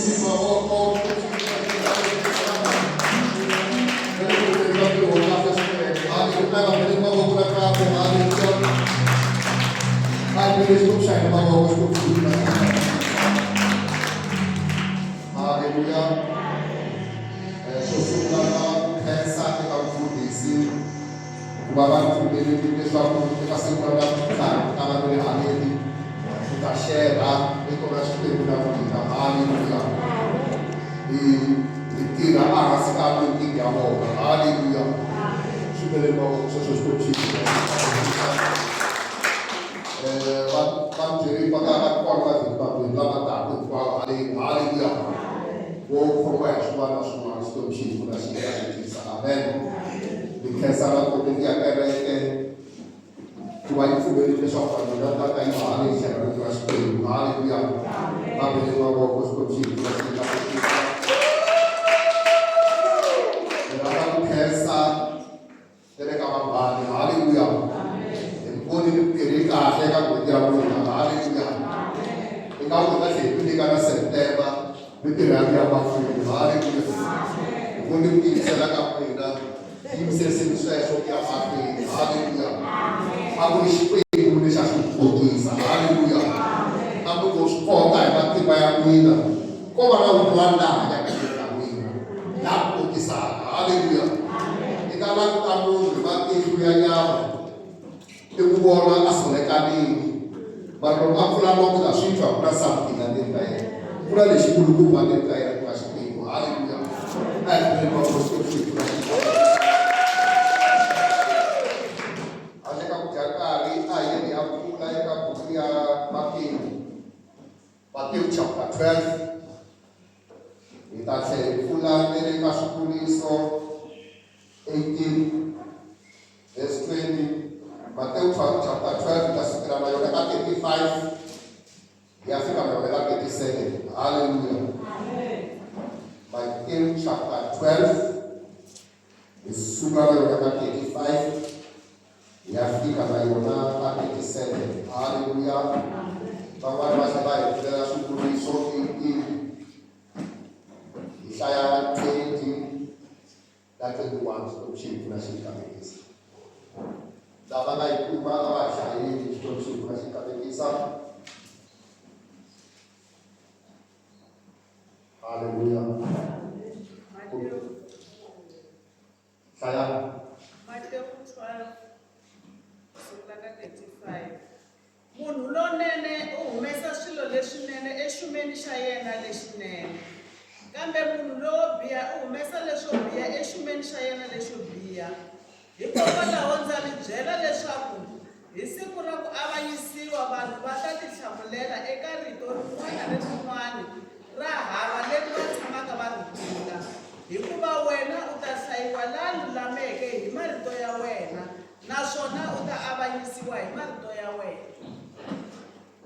xi mavoko. Haleluya. Xo sungula ni lava ku khensa eka mufundhisi ku va va pfumerile leswaku eka siku ra namuntlha ni ta va ni ri haleni ku ta xerha rito ra Xikwembu na n'wina. Haleluya. Hi hi tirha ehansi ka anointing ya vona. Haleluya. Swi beleni mavoko sweswo Xikwembu xi hi va va byeri va ta va kona vavhiki vambirhi lava taka hinkwavo. Haleluya. Vo khomiwa hi swin'wana na swin'wana Xikwembu xi hi pfuna xi hi katekisa. Amen. Ni khensa na komiti ya kereke ku va yi pfumerile leswaku vanhu va ta ta yi va haleni tlhelo ra Xikwembu. Haleluya. Va bele mavoko Xikwembu xi hi pfuna xi hi katekisa. Ni rhandza ku khensa na le ka vanghani. Haleluya. Hi mi vonile mi tirhe kahle eka n'hweti ya n'wina. Haleluya. Eka n'wina tlhe hi mi nyika na September mi tirha ya ya mahlweni. Haleluya. Hi vone ku tiyimisela ka n'wina. Tiyimiseriseni sweswo ku ya mahlweni. Haleluya. A ku ri Xikwembu lexi a xi mi kotisa. Haleluya. A mi ngo swi kota hi matimba ya n'wina. Ko va na un'wana la hanyaka endzeni ka n'wina la mi kotisaka. Haleluya. I nga languta munhu hi matihlo ya nyama i ku vona a solekanile mara loko a pfula nomu ta swi twa ku na something endzeni ka yena ku na lexikulukumba endzeni ka yena ku nga Xikwembu. Haleluya. A hi pfuleni mavoko Xikwembu xi hi pfuna xi handle ka ku dya nkarhi a hi yeni hi ya pfula eka buku ya Matewu. Matewu chapter 12 hi ta tlhela hi pfula ne le ka Swivuriso 18 verse 20. Matewu chapter 12 hi ta sukela na yona ka 35 hi ya fika na yona ka 37. Haleluya. Matewu chapter 12 hi suka na yona ka 35 hi ya fika na yona ka 37. Haleluya. Van'wana va tlhela va hi pfulela Swivuriso 18 hi hlaya 20 na 21. Xikwembu xi hi pfuna xi hi katekisa. Lava nga yi kuma a va hlayeli. Xikwembu xi hi pfuna xi hi katekisa. Haleluya. Hlaya. Matewu 12 sungula ka 35. Munhu lonene u humesa swilo leswinene exumeni xa yena lexinene, kambe munhu lowo biha u humesa leswo biha exumeni xa yena lexo biha. Hikokwalaho ndza mi byela leswaku hi siku ra ku avanyisiwa vanhu va ta tihlamulela eka rito rin'wana ni rin'wana ra hava leri va tshamaka va ri vula, hikuva wena u ta hlayiwa la lulameke hi marito ya wena, naswona u ta avanyisiwa hi marito ya wena.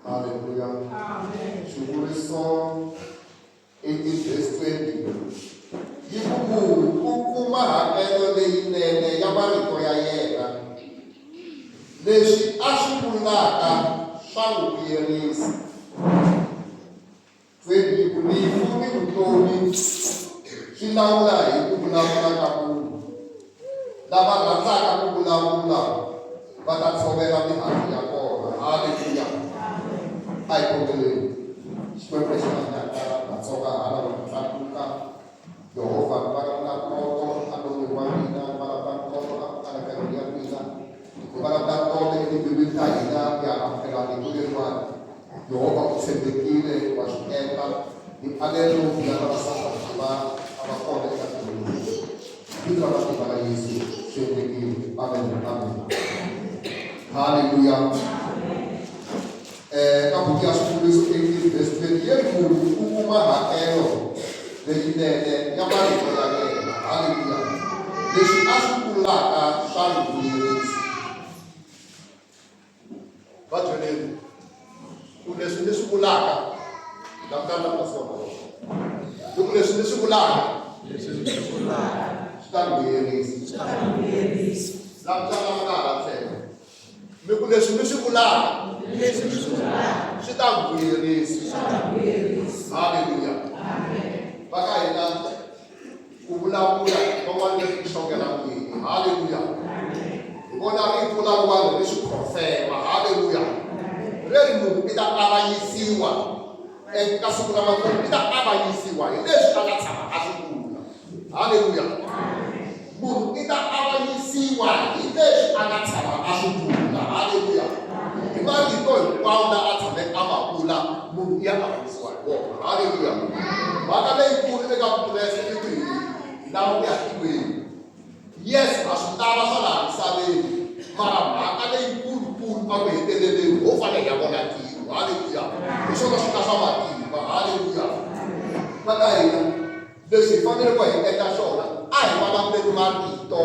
Haleluya. Xivuriso 18 verse 20 yi ku munhu u kuma hakelo leyinene ya marito ya yena. Leswi a swi vulaka swa n'wi vuyerisa. 20 yi ku rifu ni vutomi swi lawula hi ku vulavula ka munhu. Lava rhandzaka ku vulavula va ta tshovela mihandzu ya kona. Haleluya! A hi khongeleni. Xikwembu lexi hanyaka, ha tsongahala loko hi tlakuka. Yehovha, ni vulavula ntoto enon'wini wa mina, ni vulavula ntoto emianakanyweni ya mina, ni vulavula ntoto etimbilwini ta hina ku ya amukela rito leriwani. Yehovha u tshembekile, wa swi endla. Hi alele vo biha na vasathana ku va a va kona eka ntirho lowu. Hi vito ra matimba ra Yesu, swi endlekile. Amen. Amen. Haleluya. Ka buku ya Swivuriso 18 verse 20 yi ri munhu u kuma hakelo leyinene ya marito ya yena. Haleluya. Leswi a swi vulaka swa n'wi vuyerisa. Va byeleni ku leswi ni swi vulaka langutani la pasi wa i ku leswi ni swi vulaka swi ta ni vuyerisa. Langutani lava nga hala tlhelo mi ku leswi mi swi vulaka swi ta vuyerisa. Haleluya. Va ka hina ku vulavula van'wana leswi xongela n'wini. Haleluya. Hi vona rito la vanhu ri swi khofema. Haleluya. Leri munhu i ta avanyisiwa eka siku ra makumu, i ta avanyisiwa hi leswi a nga tshama a swi vula. Haleluya. Munhu i ta avanyisiwa hi leswi a nga tshama a swi vula. Haleluya. Hi marito hinkwawo la a tshameke a ma vula, munhu i ya avanyisiwa hi wona. Haleluya. Mhaka leyikulu eka Vukreste i ku hi lava ku ya tilweni. Yes, ha swi lava swa laha misaveni, mara mhaka leyikulukulu a ku heteleleni ho fanele hi ya vona tilo. Haleluya. Hi swona swi nga swa matimba. Haleluya. Va ka hina Leswi hi faneleke hi endla swona, a hi vulavuleni marito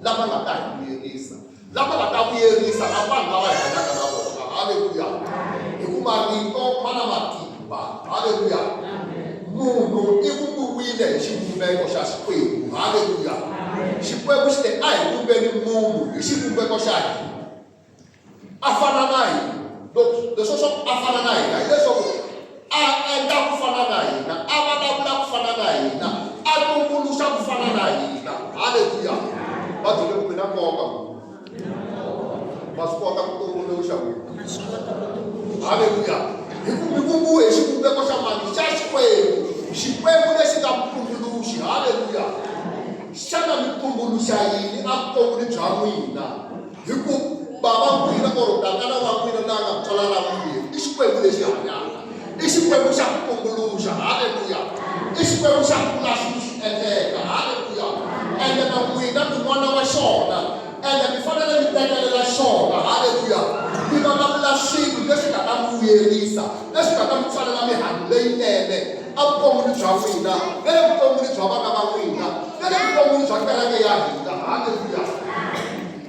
lama nga ta hi vuyerisa, lama nga ta vuyerisa na vanhu lava hi hanyaka na vona. Haleluya! Hi ku marito ma na matimba. Haleluya! Munhu i vumbiwile hi xivumbeko xa Xikwembu. Haleluya! Xikwembu xi te, a hi vumbeni munhu hi xivumbeko xa hina. A fana na hina. Loko leswo swa ku a fana na hina hileswaku a endla ku fana na hina, a vulavula ku fana na hina, a tumbuluxa ku fana na hina. Haleluya! Va byele ku mi na nkoka n'wina. Ma swi kota ku tumbuluxa n'wina. Haleluya! Hi ku mi vumbiwe hi xivumbeko xa mani? Xa Xikwembu. Xikwembu lexi nga mutumbuluxi. Haleluya! Xana mi tumbuluxa yini evuton'wini bya n'wina? Hi ku bava n'wina or tatana wa n'wina la nga tswala la n'wina i Xikwembu lexi hanyaka, i Xikwembu xa ku tumbuluxa. Haleluya! I Xikwembu xa ku vula swilo swi endleka. Haleluya! Ende na n'wina mi n'wana wa xona, ende mi fanele mi tekelela xona. Haleluya! Mi vulavula swilo leswi nga ta mi vuyerisa, leswi nga ta mi tswalela mihandzu leyinene evuton'wini bya n'wina, na le vuton'wini bya vana va n'wina, na le vuton'wini bya kereke ya hina. Haleluya!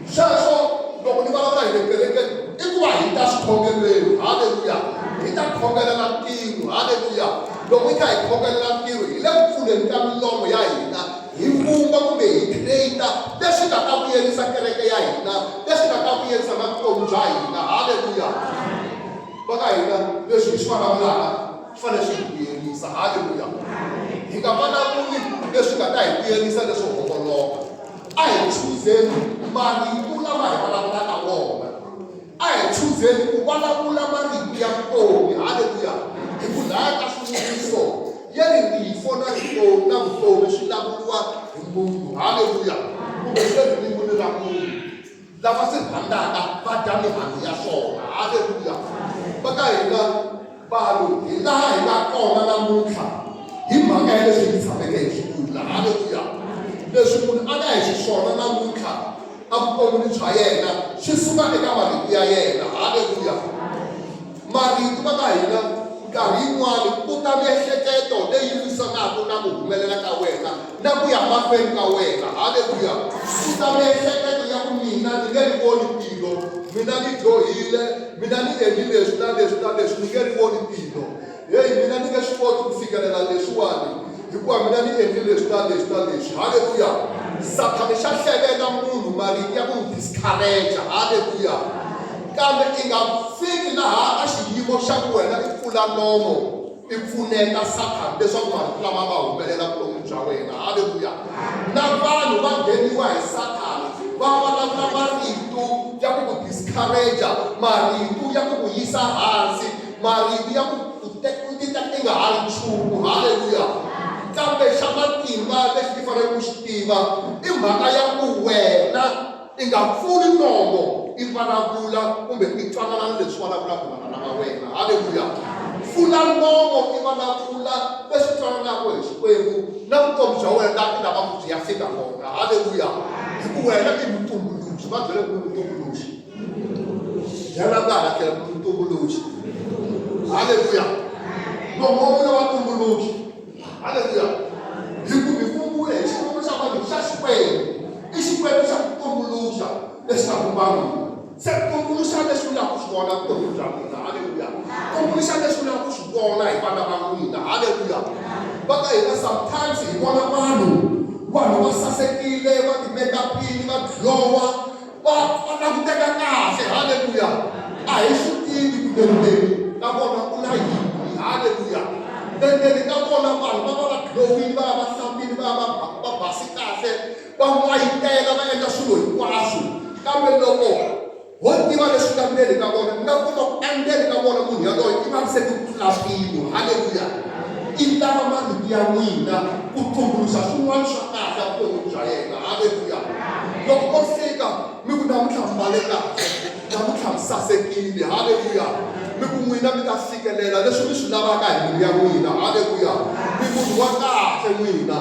Sweswo loko ni vulavula hi le kerekeni i ku va hi ta swikhongelweni. Haleluya! Hi ta khongelela ntirho. Haleluya! Loko hi kha hi khongelela ntirho hi le ku pfuleni ka milomo ya hina hi vumba kumbe hi create leswi nga ta vuyerisa kereke ya hina, leswi nga ta vuyerisa na vutomi bya hina. Haleluya! Va ka hina leswi hi swi vulavulaka swi fanele swi hi vuyerisa. Haleluya! Hi nga vulavuli leswi nga ta hi vuyerisa leswo homboloka. A hi chuzeni marito lama hi vulavulaka wona. A hi chuzeni ku vulavula marito ya vutomi. Haleluya! Hi ku laya ka swivuriso ya ri rifo na rito na vutomi swi lavuriwa hi munhu. Haleluya! Kumbe swi le ririmi ra munhu. Lava swi rhandzaka va dya mihandzu ya swona. Haleluya! Va ka hina vanhu hi laha hi nga kona namuntlha hi mhaka ya leswi hi tshameke hi swi vula. Haleluya! Leswi munhu a nga hi xiswona namuntlha evuton'wini bya yena swi suka eka marito ya yena. Haleluya! Marito va ka hina nkarhi yin'wani ku ta miehleketo leyi lwisanaka na ku humelela ka wena na ku ya mahlweni ka wena. Haleluya! Ku ta miehleketo ya ku mina ni nge ri voni tilo, mina ni dyohile, mina ni endli leswi na leswi na leswi, ni nge ri voni tilo. Heyi, mina ni nge swi koti ku fikelela leswiwani hikuva mina ni endli leswi na leswi na leswi. Haleluya! Sathane xa hlevela munhu marito ya ku n'wi discourage. Haleluya! Kambe i nga fiki laha ka xiyimo xa ku wena i pfula nomo i pfuneta Sathane leswaku marito lama ma humelela vuton'wini bya wena. Haleluya! Na vanhu va ngheniwa hi Sathane va vulavula marito ya ku ku discourage, marito ya ku ku yisa hansi, marito ya ku ku tita i nga ha ri nchumu. Haleluya! Kambe xa matimba lexi i faneleke ku xi tiva i mhaka ya ku wena i nga pfuli nomo i vulavula kumbe i twanana ni leswi vulavulaka na vana va wena. Haleluya! Pfula nomo i vulavula leswi twananaka hi Xikwembu na vutomi bya wena laha i lavaka byi ya fika kona. Haleluya! Hi ku wena i mutumbuluxi. Va byele ku i mutumbuluxi. Byela nga hala tlhelo ku i mutumbuluxi. Haleluya! Nomo wa n'wina wa tumbuluxa. Haleluya! Hi ku mi vumbiwile hi xikwembu xa vanhu xa Xikwembu. I Xikwembu xa ku tumbuluxa lexi nga vumba n'wina. Se tumbuluxa leswi u lavaka ku swi vona vutomi bya n'wina. Haleluya! Tumbuluxa leswi u lavaka ku swi vona hi vana va n'wina. Haleluya! Va ka hina sometimes hi vona vanhu, vanhu va sasekile, va ti make-up-ini, va glow-a, va va languteka kahle. Haleluya! A hi swi tivi ku le ndzeni ka vona ku na yini. Haleluya! Endzeni ka vona vanhu va va va glowile, va va va hlambile, va va va basi kahle, va n'wayitela, va endla swilo hinkwaswo. Kambe loko ho tiva leswi nga ndzeni ka vona, mi nga kuma ku endzeni ka vona munhu yaloye i vaviseke ku tlula mpimo. Haleluya! I lava marito ya n'wina ku tumbuluxa swin'wana swa kahle evuton'wini bya yena. Haleluya! Loko o fika mi ku namuntlha mi mbale kahle, namuntlha mi sasekile. Haleluya! Mi ku n'wina mi ta fikelela leswi mi swi lavaka hi mbilu ya n'wina. Haleluya! Mi munhu wa kahle n'wina.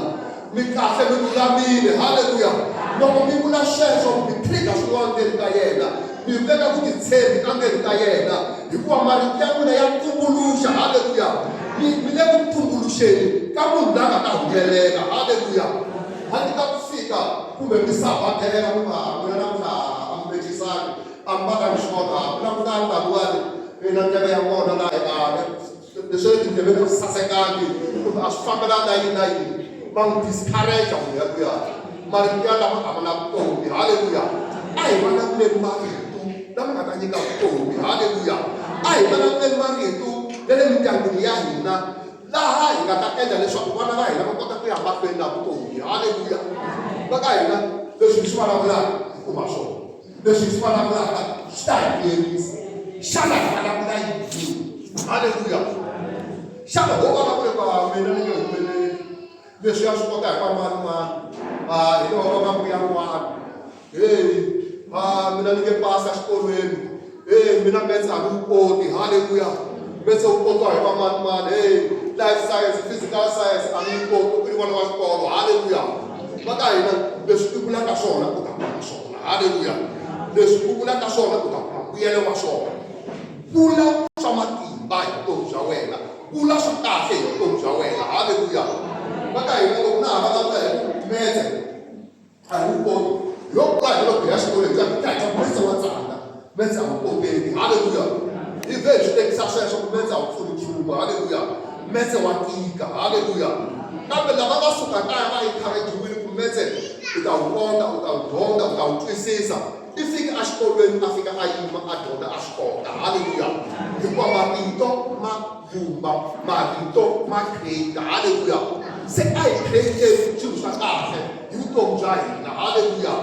Mi kahle, mi lulamile. Haleluya! Loko mi vula sweswo, mi trigger swin'wana ndzeni ka yena. Mi veka ku titshembi endzeni ka yena, hikuva marito ya n'wina ya tumbuluxa. Haleluya! Mi mi le ku tumbuluxeni ka munhu la nga ta humelela. Haleluya! Handle ka ku fika kumbe mi sabadela mi va n'wina namuntlha a mi mechisangi, a mi valangi swona, ku langutani laviwani na ndleve ya kona la leswi le tindleveni a swi sasekangi kumbe a swi fambelani na yini na yini, va n'wi discourage munhu yaluyani. Marito ya lama a ma na vutomi. Halleluya! A hi vulavuleni marito lama nga ta nyika vutomi. Halleluya! A hi vulavuleni marito ya le mindyangwini ya hina laha hi nga ta endla leswaku vana va hina va kota ku ya mahlweni na vutomi. Halleluya! Va ka hina leswi hi swi vulavulaka hi kuma swona. Leswi hi swi vulavulaka swi ta hi vuyerisa. Xana hi vulavula yini? Halleluya! Xana ho vulavula ku mina ni nge humeleli, leswi ya swi kota hi van'wana n'wana, a hi lava va mbuya n'wana, heyi a mina ni nge pasi exikolweni, heyi mina metse a ni wu koti. Halleluya! Metse wu kotiwa hi van'wana n'wana, heyi life science, physical science a ni yi koti, u ri n'wana wa xikolo. Halleluya! Va ka hina leswi i vulaka swona u ta kuma swona. Halleluya! Leswi u vulaka swona u ta kuma mbuyelo wa swona. Vula swa matimba hi vutomi bya wena, vula swa kahle hi vutomi bya wena. Halleluya! Va ka hina loko na ha vulavula hi ku metse a hi wu koti, hi yo vula hi loko hi ya xikolweni hi ta hi metse wa tsana, metse a wu koteki. Halleluya! Hi vhe hi swi tekisa sweswo ku metse a wu pfuni nchumu. Halleluya! Metse wa tika. Halleluya! Kambe lava va suka kaya va encourage-wile ku metse u ta wu kota, u ta wu dyondza, u ta wu twisisa. I fike exikolweni a fika a yima a dyondza a swi kota. Halleluya! Hikuva marito ma vumba, marito ma create. Halleluya! Se a hi create-eni swilo swa kahle hi vutomi bya hina. Halleluya!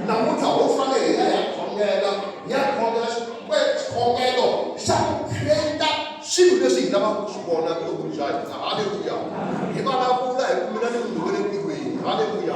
Namuntlha ho fanele hi ya hi ya khongela, hi ya khongela xikhongelo xa ku create swilo leswi hi lavaka ku swi vona vuton'wini bya hina. Halleluya! Hi vulavula hi ku mina ni munhu wa le tilweni. Halleluya!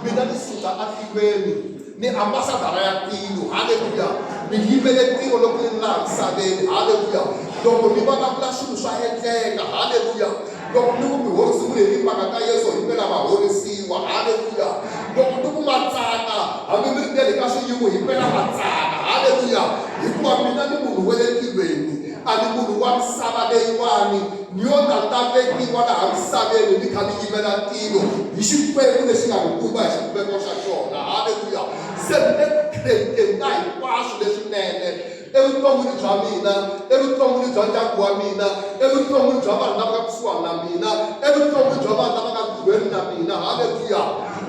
Mina ni suka atilweni. Ni ambasadara ya tilo. Haleluya! Ni yimele tilo loko ni ri laha misaveni. Haleluya! Loko ni vulavula swilo swa endleka. Haleluya! Loko ni ku mi horisiwile hi timhaka ta Yesu, himpela ma horisiwa. Haleluya! Loko ni ku ma tsaka, hambi mi ri ndzeni ka swiyimo, himpela ma tsaka. Haleluya! Hikuva mina ni munhu wa le tilweni, a ni munhu wa misava leyiwani. Ni yo ta ni ta vekiwa laha misaveni ni kha ni yimela tilo hi Xikwembu lexi nga ni vumba hi xivumbeko xa xona. Haleluya! Se ni le ku create-eni ka hinkwaswo leswinene evuton'wini bya mina, evuton'wini bya ndyangu wa mina, evuton'wini bya vanhu lava nga kusuhani na mina, evuton'wini bya vanhu lava nga ntirhweni na mina. Haleluya!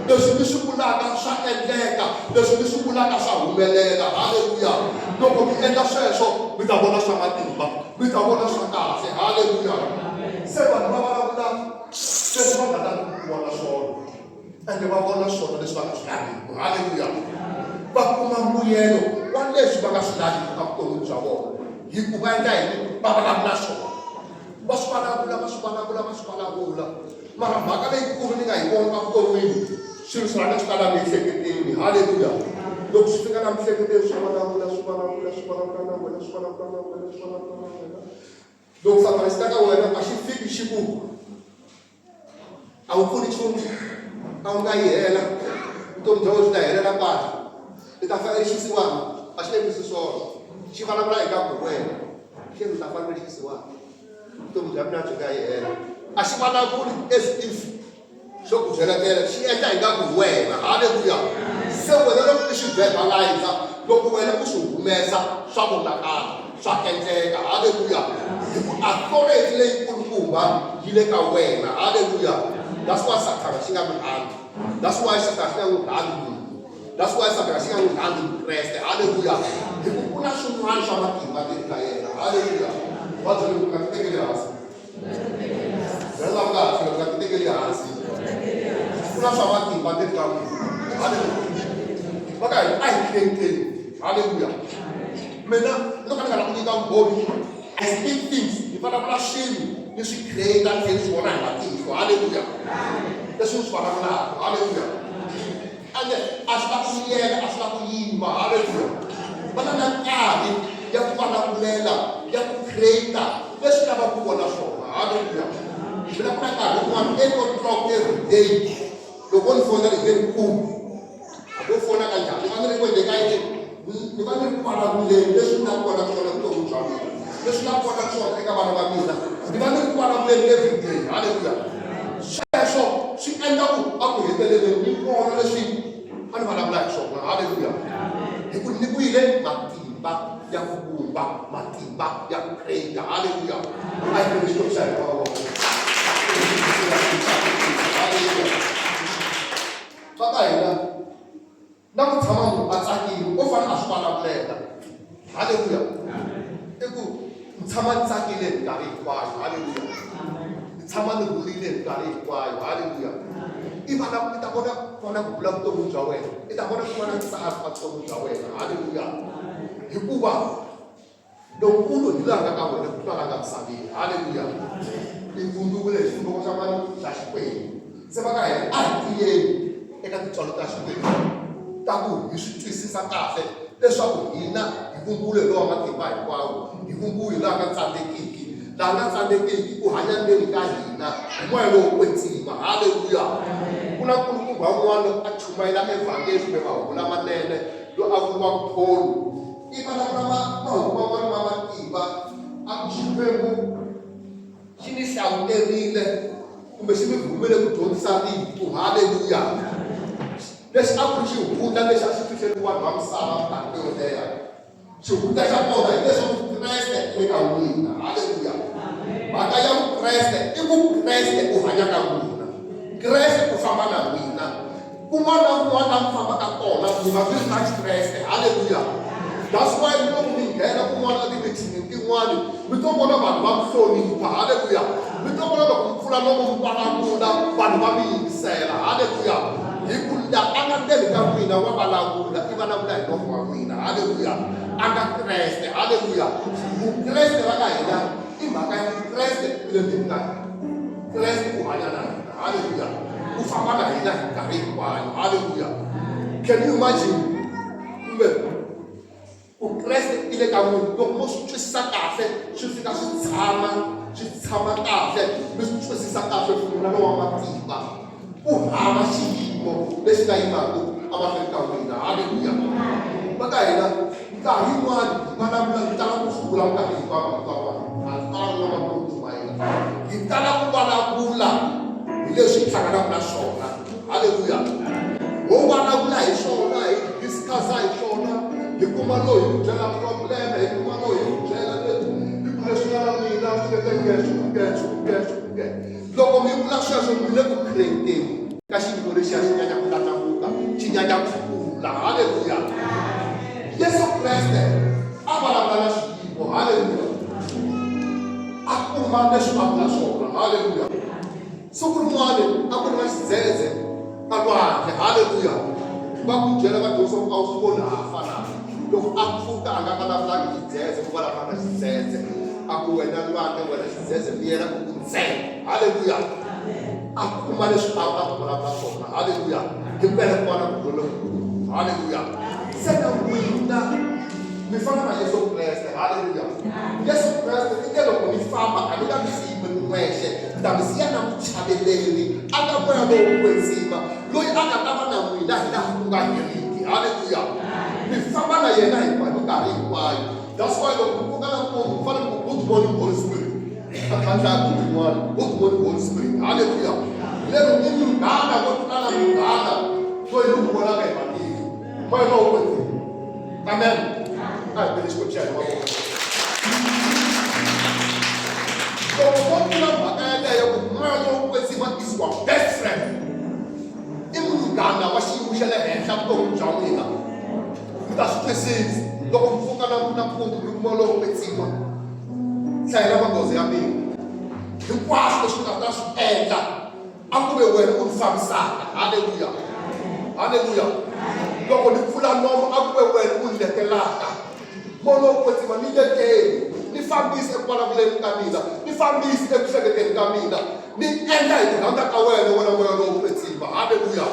Leswi ni swi vulaka swa endleka, leswi ni swi vulaka swa humelela. Haleluya! Loko mi endla sweswo mi ta vona swa matimba. Mi ta vona swa kahle. Haleluya! Se vanhu va vulavula leswi va nga lavi ku vona swona, ende va vona swona leswi va nga swi laviki. Haleluya! Va kuma mbuyelo wa leswi va nga swi laviki evuton'wini bya vona, hi ku va endla yini? Va vulavula swona, va swi vulavula, va swi vulavula, va swi vulavula. Mara mhaka leyikulu ni nga yi vona evuton'wini, swilo swi rhanga swi ta la miehleketweni. Haleluya! Loko swi fika la miehleketweni swi vulavula, swi vulavula, swi vulavula na wena, swi vulavula na wena, swi vulavula na wena. Loko sathana xi ta ka wena a xi fiki xi ku a wu pfuni nchumu, a wu nga yi hela, vutomi bya wena byi ta helela kwala, i ta fa i ri xisiwana. A xi endlisi swona, xi vulavula ingaku wena xi ri u ta fa u ri xisiwana. Vutomi bya mina byi nga yi hela. A xi vulavuli as if xo ku byeletela, xi endla ingaku hi wena. Haleluya! Se wena loko i swi verbalize, loko wena u swi humesa, swa vonakala, swa endleka. Haleluya! Hi ku authority leyikulukumba yi le ka wena. Haleluya! That's why Sathana xi nga n'wi rhandzi. That's why Sathana xi nga n'wi rhandzi munhu. That's why Sathana xi nga n'wi rhandzi Mukreste. Haleluya! Hi ku ku na swin'wana swa matimba ndzeni ka yena. Haleluya! Va byele ku nga ti tekeli hansi. Byela lava nga ha tlhelo nga ti tekeli hansi. Ku na swa matimba ndzeni ka n'wina. Haleluya. Va ka hina a hi createni. Haleluya. Mina no ka ni nga la ku nyika vumbhoni. I speak things. Ni vulavula swilo ni swi create ni tlhela ni swi vona hi matihlo. Haleluya. Leswi ni swi vulavulaka. Haleluya. Ende a swi la ku miyela, a swi la ku yima. Haleluya. Va na na nkarhi ya ku vulavulela, ya ku create leswi lavaka ku vona swona. Haleluya. Mina ku na nkarhi wun'wana 8 o'clock every day loko ni fonela hi nge ni kumi. Hambi u fona ka njhani, ni va ni ri ku endleni ka yini? Ni va ni ri ku vulavuleni leswi ni nga kona swona vutomi bya mina. Leswi nga kona swona eka vana va mina. Ni va ni ri ku vulavuleni every day. Haleluya. Sweswo swi endla ku a ku heteleleni ni vona leswi a ni vulavula hi swona. Haleluya. Hi ku nyikiwile matimba ya ku vumba, matimba ya ku create. Haleluya. A hi pfuni Xikwembu xa hina mavoko. Haleluya. Va ka hina na ku tshama munhu a tsakile u fanele a swi vulavulela. Haleluya. I ku ni tshama ni tsakile hi minkarhi hinkwayo. Haleluya. Ni tshama ni rhulile hi minkarhi hinkwayo. Haleluya. I va na i ta vona ku va na ku vula vutomi bya wena. I ta vona ku va na ntsako a vutomi bya wena. Haleluya. Hikuva lonkulu hi loyi a nga ka wena ku tlula la nga misaveni. Haleluya. I vumbiwile hi xivumbeko xa mani xa Xikwembu. Se va ka hina a hi tiyeni eka tintswalo ta Xikwembu ta ku hi swi twisisa kahle leswaku hina hi vumbiwile hi lowa matimba hinkwawo, hi vumbiwe hi loyi a nga tsandzekiki. Laha nga tsandzekiki u hanya ndzeni ka hina hi moya lowo kwetsima. Haleluya! Ku na nkulukumba un'wana a chumayela evhangeli kumbe mahungu lamanene loyi a vuriwaka Paul. I vulavula mahungu man'wana ma matimba a ku Xikwembu xi ni hlawuterile kumbe xi mi rhumele ku dyondzisa rito. Haleluya! Lexi a ku ri xihundla lexi a xi fihleriwe vanhu va misava minkarhi leyo leha. Xihundla xa kona hileswaku Kreste u le ka n'wina. Haleluya! Mhaka ya Vukreste i ku Kreste u hanya ka n'wina. Kreste u famba na n'wina. Kun'wana na kun'wana laha mi fambaka kona mi va mi ri na Kreste. Haleluya! That's why loko mi nghena kun'wana etimithini tin'wani mi to vona vanhu va mi hlonipha. Haleluya! Mi to vona loko mi pfula nomu mi vulavula vanhu va mi yingisela. Haleluya! Hi ku la a nga ndzeni ka n'wina wa vulavula, i vulavula hi nomu wa n'wina. Haleluya! A nga Kreste. Haleluya! Vukreste va ka hina i mhaka ya ku Kreste u le ndzeni ka hina. Kreste u hanya na hina. Haleluya! U famba na hina hi minkarhi hinkwayo. Haleluya! Can you imagine? Kumbe ku Kreste i le ka n'wina loko mo swi twisisa kahle swi fika swi tshama swi tshama kahle mi swi twisisa kahle ku n'wina lowa matimba ku hava xiyimo lexi nga yimaka emahlweni ka n'wina. Haleluya! Va ka hina nkarhi yin'wana hi vulavula hi tala ku swi vula minkarhi hinkwayo marito ya kona a hi tala ku vona ku chumayela hi tala ku vulavula hi leswi hi hlanganaka na swona. Haleluya! Ho vulavula hi swona, hi discussa hi swona, hi kuma loyi hi ku byela problem, hi kuma loyi hi ku byela leswi hi ku leswi nga na mina swi le nge swi nge swi nge swi nge. Loko mi vula sweswo mi le ku createni ka xiyimo lexiya xi nyanya ku tlatlakuka, xi nyanya ku kula. Haleluya! Yesu Kreste a vulavula na xiyimo. Haleluya! A kuma leswi a vula swona. Haleluya! Siku rin'wana a ku ri na xidzedze ka lwandle. Haleluya! Va ku byela vadyondzisi va ku a wu swi voni ha fa na? Loko a pfuka a nga vulavulanga hi xidzedze, u vulavula na xidzedze. A ku wena lwandle, wena xidzedze miyela u ku ntsee. Haleluya! A kuma leswi a a vulavula swona. Haleluya! Himpela ku va na ku rhula lokukulu. Haleluya! Se na n'wina mi fana na Yesu Kreste. Haleluya! Yesu Kreste i te loko ni famba a ni nga mi siyi mi ri n'wexe, ni ta mi siya na muchaveleri, a nga moya lowo kwetsima, loyi a nga ta va na n'wina hi laha ku nga heriki. Haleluya! Mi famba na yena hi minkarhi hinkwayo. That's why loko mi pfuka nampundzu mi fanele ku good morning Holy Spirit. A tlhandla good yin'wana, good morning Holy Spirit. Haleluya! Lero i munghana wo tlula na munghana loyi ni n'wi vonaka hi matihlo. Moya lowo kwetsima. Amen. A hi bele Xikwembu xa hina mavoko. Loko mo tiva mhaka yaleyo ku moya lowo kwetsima is your best friend, i munghana wa xiyimo xa le henhla vutomi bya n'wina, mi ta swi twisisa loko mi pfuka na nampundzu mi kuma lowo kwetsima. Hlayela magoza ya mina. Hinkwaswo leswi ni nga ta swi endla a ku ve wena u ni fambisaka. Halleluya, halleluya. Loko ni pfula nomo a ku ve wena u ni letelaka. Moya lowo kwetsima ni leteli, ni fambisi eku vulavuleni ka mina, ni fambisi eku hleketeni ka mina, ni endla hi ku rhandza ka wena, wena moya lowo kwetsima. Halleluya.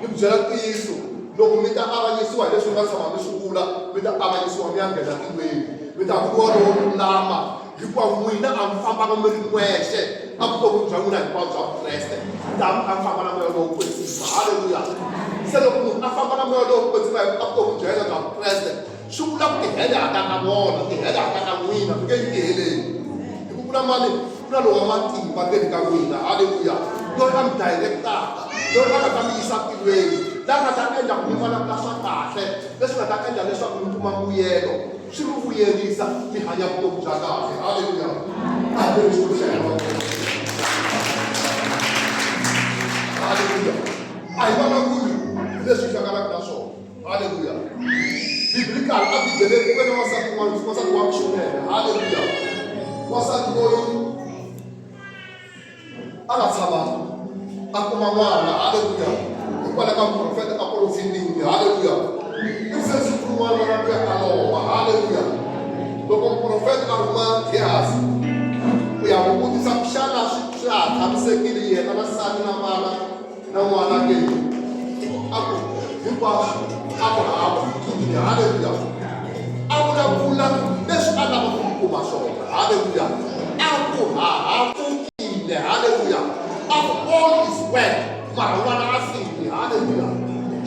Ni ku byela ntiyiso, loko mi ta avanyisiwa hi leswi mi nga tshama mi swi vula, mi ta avanyisiwa mi ya nghena tilweni, mi ta vuriwa lowo lulama, hikuva n'wina a mi fambanga mi ri n'wexe evuton'wini bya n'wina hinkwabyo bya Vukreste, ta mi kha mi famba na moya lowo kwetsima. Halleluya. Se loko munhu a famba na moya lowo kwetsima evuton'wini bya yena bya Vukreste, swi vula ku tihele a ta ka vona, tihele a ta ka n'wina, mi nge yi tiheleni. Hi ku vula mani, ku na lowa matimba ndzeni ka n'wina. Halleluya. Loyi a mi directaka, loyi a nga ta mi yisa tilweni, la nga ta endla ku mi vulavula swa kahle, leswi nga ta endla leswaku mi kuma mbuyelo, swi mi vuyerisa, mi hanya vutomi bya kahle. Halleluya. A hi veni Xikwembu xa hina mavoko. Halleluya. A hi vulavuli hi leswi hi hlanganaka na swona. Halleluya. Biblical a Bibeleni ku ve na wansati un'wana, wansati wa Xuneme. Halleluya. Wansati loyi a nga tshama a kuma n'wana. Halleluya. Hikwalaho ka muprofeta a profetile. Halleluya. I se siku rin'wana n'wana luya a lova. Halleluya. Loko muprofeta a rhuma Gehazi ku ya n'wi vutisa ku xana swi swa ha tshamisekile yena na nsati na vana na n'wana ke, a ku hinkwaswo a ku ha pfukile. Halleluya. A vulavula leswi a lava ku kuma swona. Halleluya. A ku ha ha pfukile. Halleluya. A ku all is well, mara n'wana a file. Halleluya.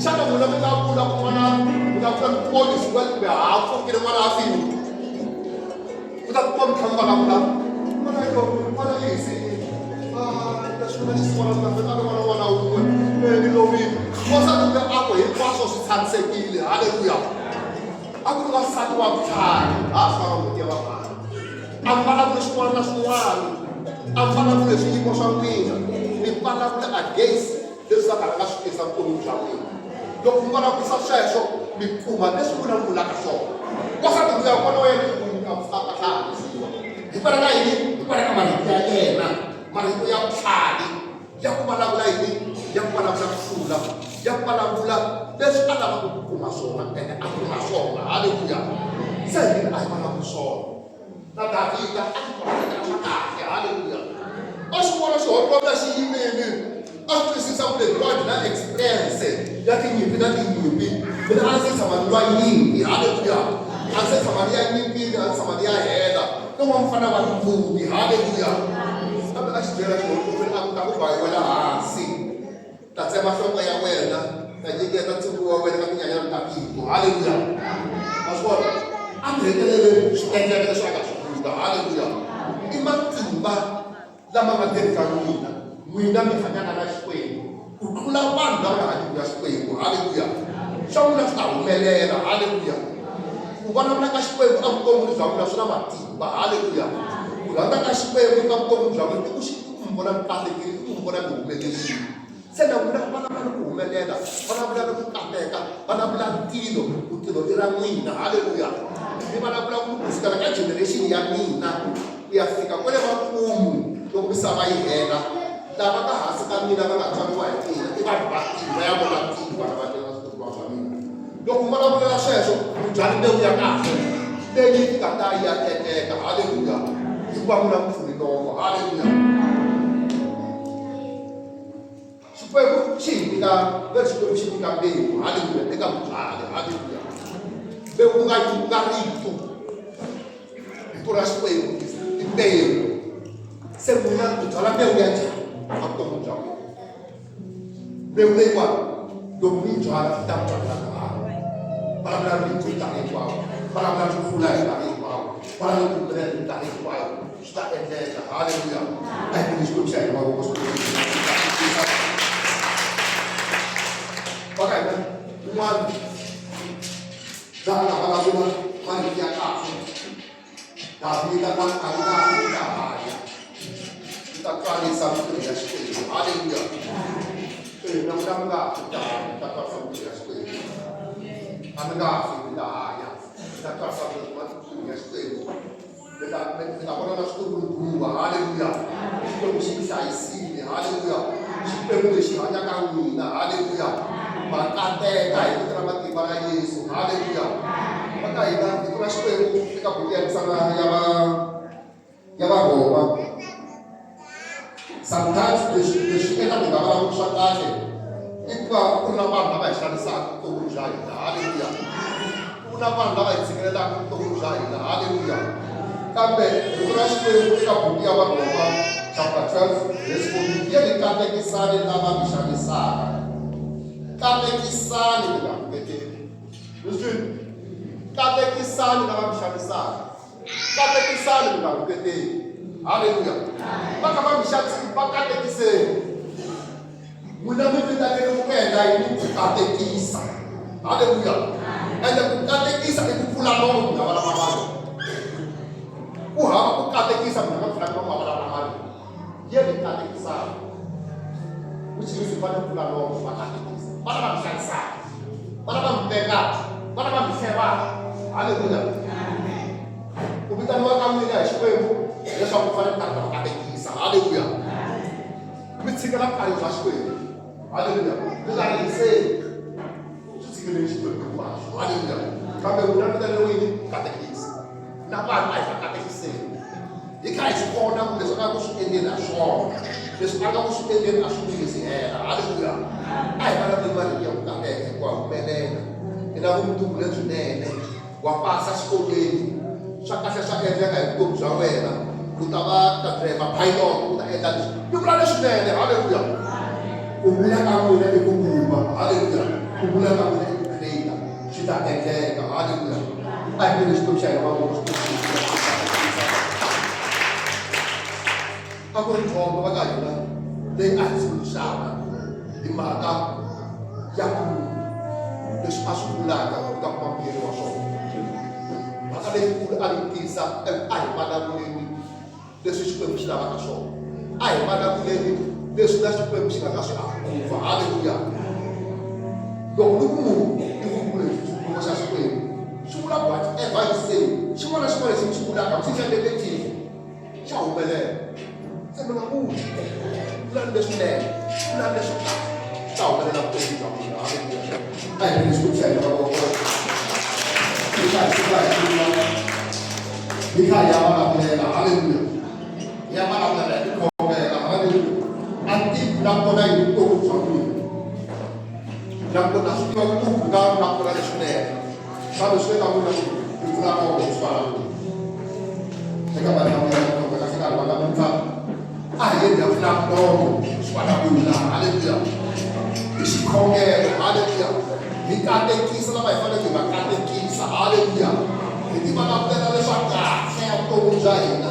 Xana n'wina mi nga vula ku n'wana, mi nga vula ku all is well kumbe ha pfukile n'wana a file? U ta kuma mi kha mi vulavula n'wana yo, n'wana yi hisile, leswi na xisiwana swi a ri n'wana, n'wana wun'we ni lovile. Wansati luya a ku hinkwaswo swi tshamisekile. Halleluya. A ku ri wansati wa vutlhari, a swi vanga n'hweti ya vavhana. A mi vulavuli swin'wana na swin'wana, a mi vulavuli hi swiyimo swa n'wina, mi vulavula against leswi Sathana a nga swi tisa vuton'wini bya n'wina. Loko mi vulavurisa sweswo, mi kuma leswi n'wina mi vulaka swona. Wansati luya n'wana wa yena i ku a a tlhela a hanyisiwa. Hikwalaho ka yini? Hikwalaho ka marito ya yena, marito ya vutlhari ya ku vulavula yini? Ya ku vulavula ku hlula, ya ku vulavula leswi a lavaka ku kuma swona ene a kuma swona. Halleluya. Se hina a hi vulavuli swona. Na Davhida a swi profetela swa kahle. Halleluya. A swi vona xihontlovila xi yimile, a swi twisisa ku lebyiwani byi na experience ya tinyimpi na tinyimpi. Mina a ndzi se tshama ni lwa nyimpi. Halleluya. A ndzi se tshama ni ya nyimpini, a ndzi tshama ni ya hela. No va mufana wa timbuti. Halleluya. Kambe a xi byela xihontlovila a ku ta ku ba yi wela hansi, ta tsema nhloko ya wena, ta nyiketa ntsumbu wa wena ka tinyanyana ta tiko. Halleluya. Ma swi vona, a mi heteleleni swi endleka leswi a nga swi vula. Halleluya. I matimba lama nga ndzeni ka n'wina, n'wina mi hanyaka na Xikwembu ku tlula vanhu lava nga hanyiki na Xikwembu. Halleluya. Swa n'wina swi ta humelela. Halleluya. Ku vulavula ka Xikwembu evuton'wini bya n'wina swi na matimba. Halleluya. Ku rhandza ka Xikwembu ka vuton'wini bya n'wina i ku xi ku mi vona mi katekile, i ku mi vona mi humelerile. Se na n'wina vulavula ni ku humelela, vulavula ni ku kateka, vulavula ntilo, ku tilo i ra n'wina. Halleluya. Mi vulavula ku kusukela ka generation ya mina ku ya fika kwale makumu loko misava yi hela, lava nga hansi ka mina va nga tswariwa hi mina i vanhu va tilo, va ya vona tilo vana va mina, switukwana swa mina. Loko mi vulavulela sweswo, mi byale mbewu ya kahle leyi yi nga ta yi ya endleka. Halleluya. Hikuva n'wina mi pfuli nomo. Halleluya. Xikwembu xi hi nyika, veri Xikwembu xi nyika mbewu. Halleluya. Eka mubyali. Halleluya. Mbewu ku nga ku nga rito. Rito ra Xikwembu i mbewu. Se n'wina mi byala mbewu ya njhani ka vutomi bya n'wina? Mbewu leyiwani loko mi yi byala yi ta mi tswalela mihandzu. Vulavula rito hi nkarhi hinkwawo, vulavula ku hlula hi nkarhi hinkwawo, vulavula ku humelela hi nkarhi hinkwayo, swi ta endleka. Halleluya. A hi beni Xikwembu xa hina mavoko. Xikwembu va ka hina un'wana laha a nga vulavula marito ya kahle, Davhida a a nga fi, u ta hanya, u ta twarisa mintirho ya Xikwembu. Halleluya. E, na n'wina mi nga fi, mi ta hanya, mi ta twarisa mintirho ya Xikwembu. A mi nga fi, mi ta hanya, mi ta twarisa mintirho ya Xikwembu. Mi ta mi ta vona na switukuluguva. Halleluya. Xikwembu xi mi hlayisile. Haleluya. Xikwembu lexi hanyaka n'wina. Haleluya. Ma kateka hi vito ra matimba ra Yesu. Haleluya. Va ka hina vito ra Xikwembu eka buku ya misava ya va ya Varhoma. Sometimes leswi leswi endla ku hi nga vulavuli swa kahle i ku va ku ri na vanhu lava hi xanisaka vuton'wini bya hina. Haleluya. Ku na vanhu lava hi tshikelelaka vuton'wini bya hina. Haleluya. Kambe rito ra Xikwembu eka buku ya Varhoma chapter 12 verse 14 yi ri katekisani lava mi xanisaka. Katekisani mi nga rhuketeli. Mi swi twile? Katekisani lava mi xanisaka. Katekisani mi nga rhuketeli. Haleluya. Va kha va mi xanisile, va katekiseni. N'wina mi vitanele ku endla yini? Ku katekisa. Haleluya. Ende ku katekisa i ku pfula nomu munhu a vulavula marito. Ku hava ku katekisa munhu a nga pfulanga nomu a vulavula marito. Ye mi katekisaka. Which means u fanele ku pfula nomu va katekisa. Vana va mi hlayisaka. Vana va mi vekaka. Vana va mi hlevaka. Haleluya. Ku vitaniwa ka n'wina hi Xikwembu leswaku u fanele ku ta katekisa. Haleluya. Mi tshikela vukarhi bya Xikwembu. Haleluya. Mi nga rihiseli. Swi tshikeleni Xikwembu hinkwaswo. Haleluya. Kambe n'wina mi vitaneriwe yini? Ku katekisa. Na vanhu a hi va katekiseni. Hi kha hi swi vona ku leswi a nga ku swi endleni a swona. Leswi a nga ku swi endleni a swi nge si hela. Haleluya. A hi vulavuleni marito ya ku kateka hikuva humelela. Hi na vumundzuku lebyinene. Wa pasa xikolweni. Swa kahle swa endleka hi vutomi bya wena. U ta va ta driver pilot, u ta endla leswi. Mi vula leswinene. Haleluya. Ku vula ka n'wina i ku vumba. Haleluya. Ku vula ka n'wina i ku create. Swi ta endleka. Haleluya. A hi veni Xikwembu xa hina mavoko a ku ri dyondzo va ka hina leyi a hi tsundzuxaka hi mhaka ya ku leswi a swi vulaka u ta kuma mbuyelo wa swona mhaka leyikulu a yi tisa a hi vulavuleni leswi Xikwembu xi lavaka swona a hi vulavuleni leswi na Xikwembu xi nga ta swi approve haleluya loko ni ku munhu i vule xivumbeko xa Xikwembu swi vula whatever you say xin'wana na xin'wana lexi mi xi vulaka xi xa negative xa humelela se mi nga vuli vulani leswinene vulani leswo kahle swi ta humelela vutomi bya n'wina haleluya a hi veni Xikwembu xa hina mavoko hi kha hi suka hi vula hi kha hi ya vulavulela haleluya hi ya vulavulela hi tikhongela haleluya a tivi na kona hi vutomi bya n'wina nakona swi tiva ku nga vulavula leswinene kambe swi le ka n'wina ku mi pfula nomo swi fana eka vanhu va n'wina loko kahle karhi va namuntlha a hi yeni ya pfula nomo swi vulavula haleluya hi xikhongelo haleluya hi katekisa lava hi faneleke hi va katekisa haleluya hi ti vulavulela leswa kahle ya vutomi bya hina.